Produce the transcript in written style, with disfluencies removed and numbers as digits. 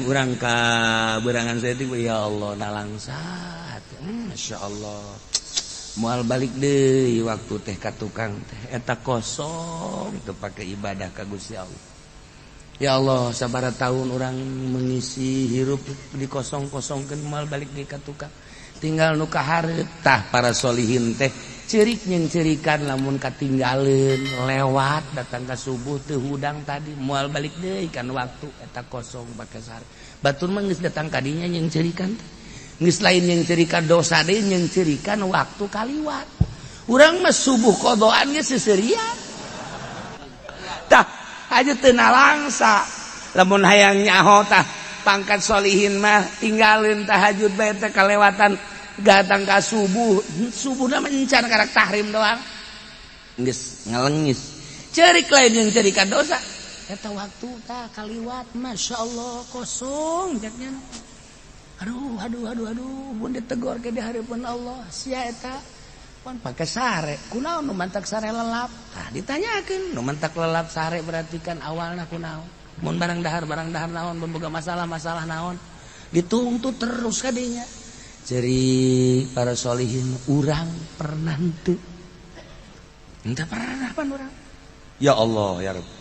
Urang ka berangan saeutik, ya Allah, nalangsat. Masya Allah, moal balik deui waktu teh ka tukang teh. Eta kosong teu pake ibadah ka Gusti Allah. Ya Allah, sabaraha tahun urang mengisi hirup dikosong-kosongkeun, moal balik deui ka tukang, tinggal nu kahareup. Tah, para solihin teh ceurik nyengceurikan lamun katinggaleun lewat, datang ka subuh teu hudang tadi, moal balik deui kan waktu eta kosong pake sare. Batur mah geus datang kadinya nyengceurikan teh, geus lain nyengceurikan dosa deui, nyengceurikan waktu kaliwat. Urang mah subuh qodoan ge seuseurian. Tah, aja teu nalangsa lamun hayang nyaho. Tah, pangkat solihin mah tinggalin tahajud bae teh kalewatan, datang ka subuh, subuhna mencan karak tahrim doang geus ngalengis ceurik. Lain yang cerikan dosa, eta waktu tah kaliwat, Masya Allah, kosong jaknya. Aduh, aduh, aduh, aduh, mun ditegor ke di hadapan Allah, sia eta pan pake sare, kunaon nu mantak sare lelap? Tah, ditanyakeun nu mantak lelap sare, berarti kan awalna kunaon? Mun barang dahar, barang dahar naon? Mun boga masalah, masalah naon? Dituntut terus kadinya. Ceri para solihin, urang pernah henteu? Entah pernah pan urang. Ya Allah, ya Rabb.